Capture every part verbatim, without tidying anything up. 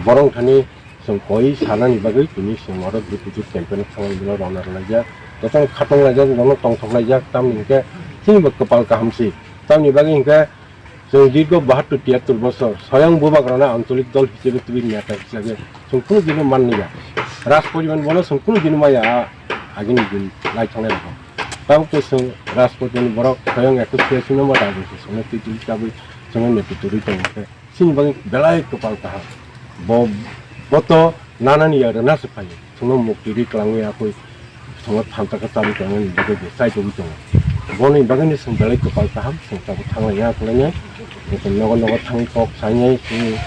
Borok thani chwng koi sanani bagwi tini chwng oro door to door campaign khlai bilo rwna rwlaijak. Jotono khatunglaijak, jotono tongthoklaijak, tamni hwnkhe chini bo kwpal kaham se. Tamni bagwi hwnkhe chwng dirgo bahattor tiyattor bosor soyang bubagrana ancholik dol hisabe tubui neta hisabe chwng kunu dino manliya. Raj poriban bono chwng kunu dino maya a agini din lai thanglai rokho. Tabuk to chwng Raj poriban borok soyang association no ma dagwi se chwngno twi twi chabwi chwngno netu twi tongo khe. Chini bagwi belai kwpal kaham. Bo, bo to nanani ya rwna se phaio. Chwngno mukti ri kwlangwi akoi chwngno thanta khe chabwi tongo, ni bagwi bo chai tongwi tongo. Boni bagwino chwng belai kwpal kaham, chwng tabuk thanglai ya kwlainai. Joto nogo nogo thangwi kok sainai, chini,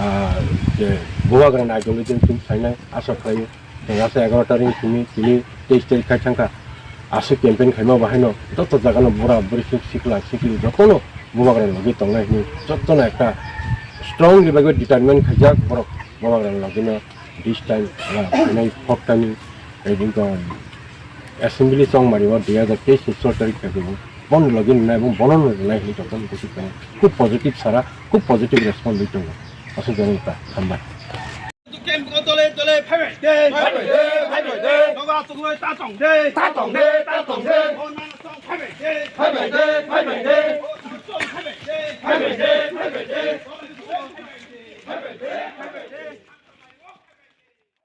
ah, je bubagrani ideology chini sainai, asa khlaio. Chwng asa egaroh tarik tini, tini teis tarik khai thangkha. Aswk campaign khaima bo haino joto jagano bura buri sik sikla sikli jotono bubagrani logi tongnai hinwi jotono ekta strongly bai determine khaijak borok bubagrani logino this time, ah, phainai forthcoming, eh, jingkon assembly chongmari o dui hazar teis ni chwla tarik khai bono logi nwnai, bono nwnai hinwi jotono busi tongo. Khub positive sara, khub positive response ri tongo. Aswk jani ta hambai. Kem ko dole dole phaibai de. Phaibai de, phaibai de. Nogo aswk noi ta tong de. Ta tong de, ta tong de. O nang song phaibai de. Phaibai de, phaibai de. O song phaibai de. Phaibai de, phaibai de.